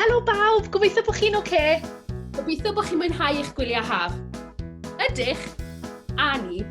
Helo bawb, gobeithio bod chi'n oce. Gobeithio bod chi'n mwynhau eich gwyliau haf. Ydych? A ni.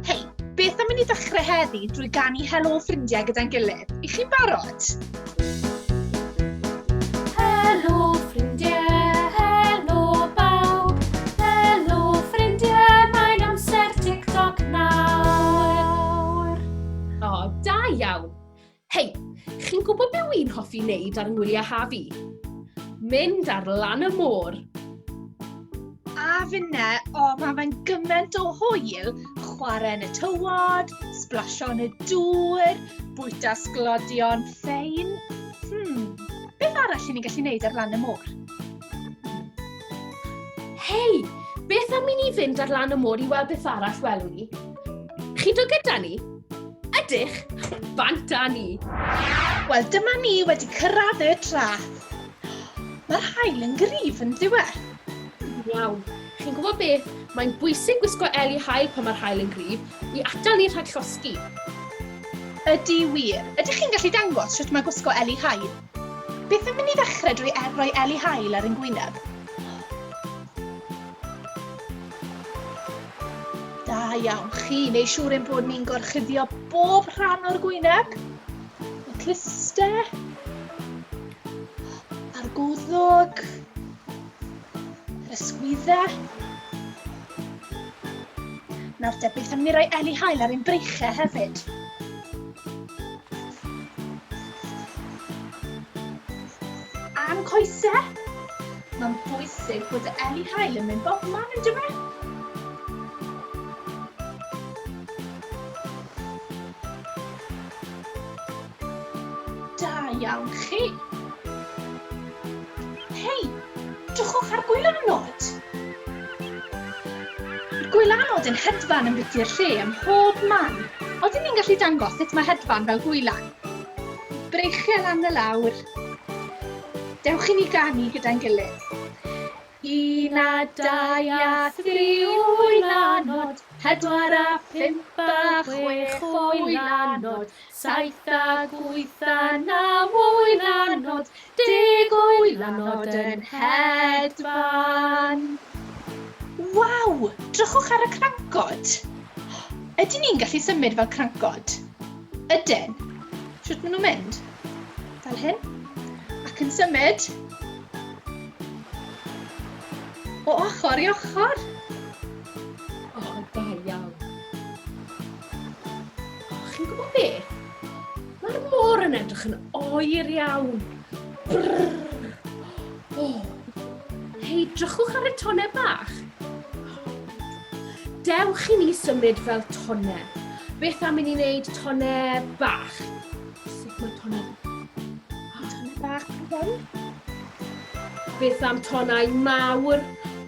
Hei, beth am i ni ddechrau heddi drwy ganu helo ffrindiau gyda'n gilydd? I chi'n barod? Helo ffrindiau, helo bawb. Helo ffrindiau, mae'n amser TikTok nawr. O, da iawn. Hei, chi'n gwybod be wy'n hoffi wneud ar ngwyliau haf i? Mynd ar lan y môr. A finne, o, mae fe'n gymaint o hwyl chwarae yn y tywod, sblasio yn y dŵr, bwyta sglodion ffein. Hmm, beth arall i ni'n gallu wneud ar lan y môr? Hei, beth am i ni fynd ar lan y môr i weld beth arall welwn ni? Chi'n dod gyda ni? Ydych? Bant â ni! Wel, dyma ni wedi cyrraedd y traeth. Mae'r haul yn gryf yn dyw e? Iawn. Chi'n gwybod beth? Mae'n bwysig gwisgo eli haul pan mae'r haul yn gryf i atal ni rhag llosgi. Ydy wir. Ydych chi'n gallu dangos sut mae gwisgo eli haul? Beth am i ni ddechrau drwy e- roi eli haul ar ein gwyneb? Da iawn chi, neu siŵr ein bod ni'n gorchuddio bob rhan o'r gwyneb. Y cluste, a'r gwddwg, yr ysgwyddau. Nawr te, beth am ni roi eli haul ar ein breichau hefyd? A'n coesau? Mae'n bwysig bod y eli haul yn mynd bob man yn dyma. Da iawn chi. Hei, drychwch ar gwylanod. Mae'r gwylanod yn hedfan yn biti'r lle ym mhob man. Odyn ni'n gallu dangos sut mae hedfan fel gwylan? Breichiau lan a lawr. Dewch i ni ganu gyda'n gilydd. Un a dau a thri wylanod, pedwar a phump a chwech wylanod, saith a wyth a naw wylanod, deg wylanod yn hedfan. Waw! Drychwch ar y crancod! Ydyn ni'n gallu symud fel crancod? Ydyn. Shwt maen nhw'n mynd? Fel hyn. Ac yn symud o ochr i ochr. O, oh, da iawn. Oh, chi'n gwybod beth? Mae'r môr yn edrych yn oer iawn. Brrr. Oh. Hei, drychwch ar y tonau bach. Dewch i ni symud fel tonau. Beth am i ni wneud tonau bach? Sut mae tonau... Tonau bach yn Beth am tonau mawr?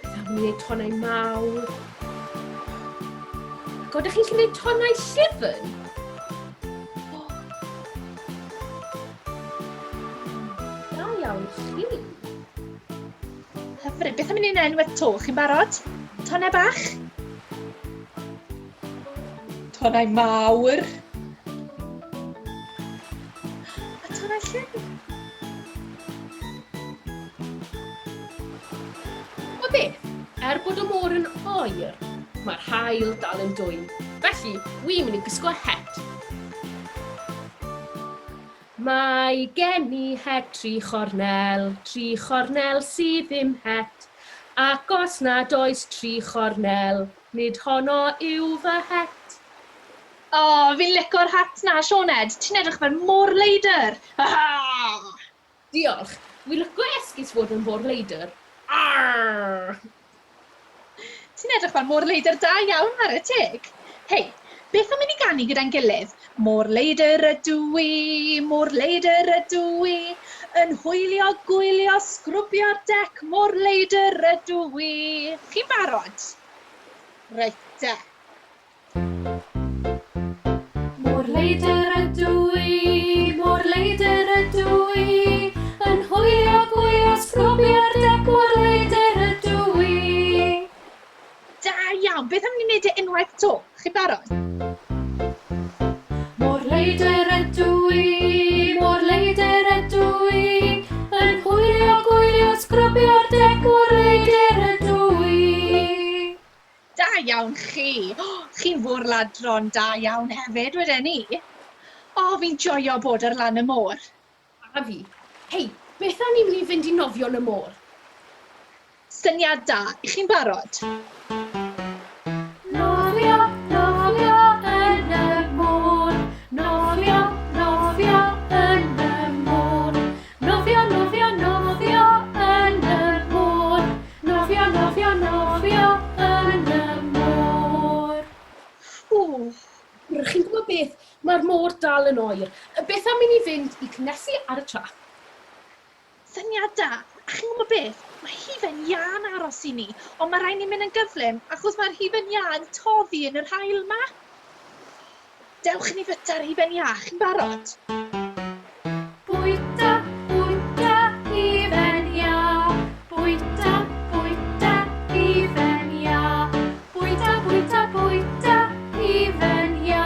Beth am i ni wneud tonau mawr? Ac oeddech chi'n gallu gwneud tonau llyfn? Oh. Da iawn chi. Hyfryd. Beth am i ni wneud unwaith to? Chi'n barod? Tonau bach? Tonau mawr. A tonau llyfn. O beth, er bod y môr yn oer, mae'r haul dal yn dwyn. Felly, wi'n mynd i gwisgo het. Mae gen i het tri chornel, tri chornel sydd ddim het, ac os nad oes tri chornel, nid honno yw fy het. O, fi'n lico'r hat 'na, Sioned. Ti'n edrych fel môr-leidr. Diolch. Wi'n lico esgus fod yn fôr-leidr. Arr! Ti'n edrych fel môr-leidr da iawn, ware teg. Hei, beth am i ni ganu gyda'n gilydd? Môr-leidr ydw i, môr-leidr ydw i, yn hwylio, gwylio, sgrwbio'r dec, môr-leidr ydw i. Chi'n barod? Reit te. Môr leidr ydw i, môr leidr ydw i, yn hwylio gwylio sgrwbio'r dec, môr leidr ydw i. Da iawn, beth am ni wneud e unwaith 'to? Chi'n barod? Môr leidr ydw i, môr leidr ydw i, iawn chi! Chi'n fôr-ladron da iawn hefyd, weden i. O, fi'n joio bod ar lan y môr. A fi. Hei, beth am ni'n mynd i fynd i nofio yn y môr? Syniad da. Y'ch chi'n barod? Nofio, nofio yn y môr. Nofio, nofio yn y môr. Nofio, nofio, nofio yn y môr. Nofio, nofio, nofio yn y môr. Ww. Chi'n gwybod beth? Mae'r môr dal yn oer. Beth am i ni fynd i cynnesu ar y traeth? Syniad da. A chi'n gwybod beth? Mae hufen iâ'n aros i ni, ond mae rhaid ni mynd yn gyflym achos mae'r hufen iâ yn toddi yn yr haul 'ma. Dewch i ni fyta'r hufen iâ, chi'n barod? Bwyta, bwyta hufen iâ. Bwyta, bwyta hufen iâ. Bwyta, bwyta, bwyta hufen iâ.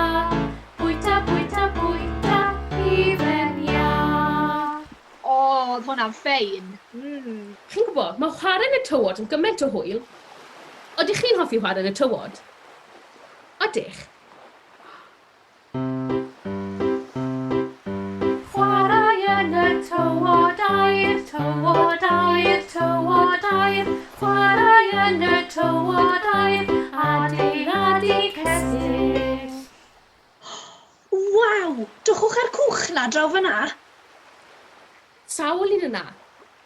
Bwyta, bwyta, bwyta hufen iâ. O, oedd hwnna'n ffein. Mm. Chi'n gwybod, mae chwarae yn y tywod yn gymaint o hwyl. Ydych chi'n hoffi chwarae yn y tywod? Ydych? Chwarae yn y tywod aur, tywod aur, tywod aur. Chwarae yn y tywod aur, adeiladu cestyll. Waw! Drychwch ar cwch 'na draw fan'na. Sawl un yna.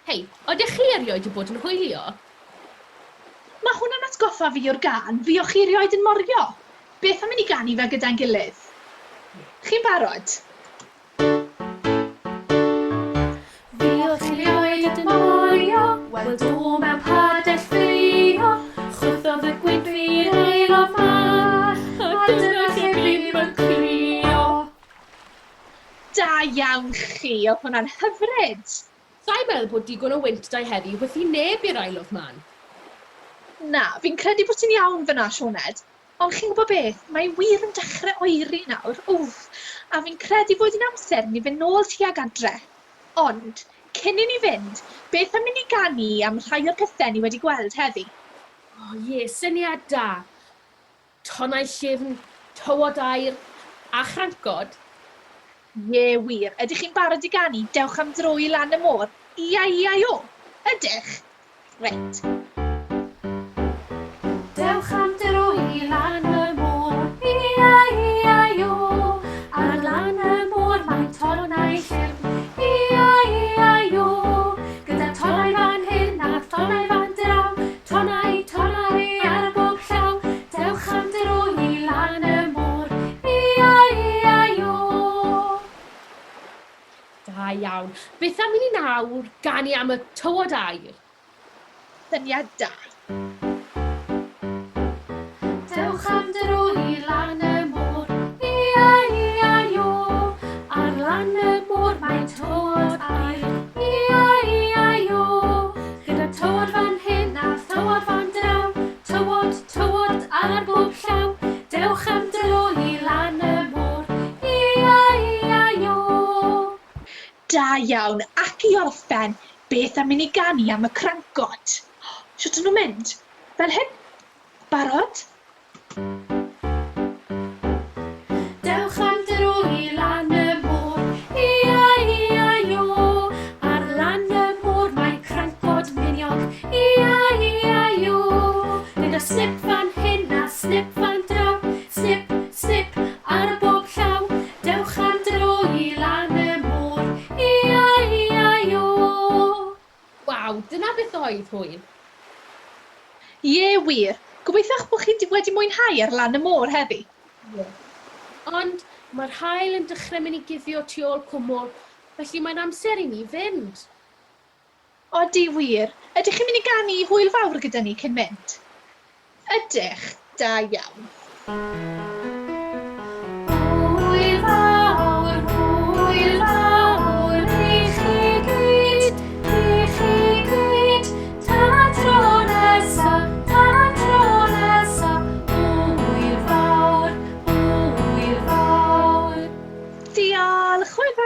Hei, oeddech chi erioed 'di bod yn hwylio? Mae hwnna'n atgoffa fi o'r gân 'Fuoch chi erioed yn morio? Beth am i ni ganu fe gyda'n gilydd? Chi'n barod? Fuoch chi erioed yn morio? Wel do mewn padell ffrio. Chwythodd y gwynt fi'r Isle of Man, a dyna lle bûm yn crio. Da iawn chi, oedd hwnna'n hyfryd! Sa i'n meddwl bod digon o wynt 'da i heddi wrth i neb i'r Isle of Man. Na, fi'n credu bod ti'n iawn fan'na, Sioned. Ond chi'n gwybod beth, mae wir yn dechrau oeri nawr, wff, a fi'n credu fod hi'n amser i ni fynd nôl tuag adre. Ond, cyn i ni fynd, beth am i ni ganu am rhai o'r pethau ni wedi gweld heddi? O ie, syniad da. Tonnau llyfn, tywod aur, a chrancod. Ie, wir. Ydych chi'n barod i ganu Dewch am dro i lan y môr? Ia, ia, o! Ydych? Reit. Dewch am dro i lan y môr, ia, ia, o. Ar lan y môr mae tonnau llyfn, ia, ia, o. Gyda tonnau fan hyn a thonnau fan draw, tonnau, tonnau ar bob llaw. Dewch am dro i lan y môr, ia, ia, o. Da iawn. Beth am i ni nawr ganu am y tywod aur? Syniad da. Dewch am dro i lan y môr, ia, ia, o. Ar lan y môr mae tywod aur, ia, ia, o. Gyda tywod fan hyn a thywod fan draw, tywod, tywod ar bob llaw. Dewch am dro i lan y môr, ia, ia, o. Da iawn, ac i orffen, beth am i ni ganu am y crancod? Shwt ydyn nhw'n mynd? Fel hyn? Barod? Dewch am dro i lan y môr, ia, ia, o. Ar lan y môr mae crancod miniog, ia, ia, o. Gyda snip fan hyn a snip fan draw, snip, snip ar bob llaw. Dewch am dro i lan y môr, ia, ia, o. Waw, dyna beth oedd hwyl. Ie, wir. Gobeithiwch bod chi wedi mwynhau ar lan y môr heddi. Ie. Ond mae'r haul yn dechrau mynd i guddio tu ôl cwmwl, felly mae'n amser i ni fynd. Odi wir. Ydych chi'n mynd i ganu hwyl fawr gyda ni cyn mynd? Ydych. Da iawn. Hwyl fawr, hwyl fawr i chi gyd, i chi gyd. Tan tro nesa, tan tro nesa. Hwyl fawr, hwyl fawr. Diolch, hwyl fawr.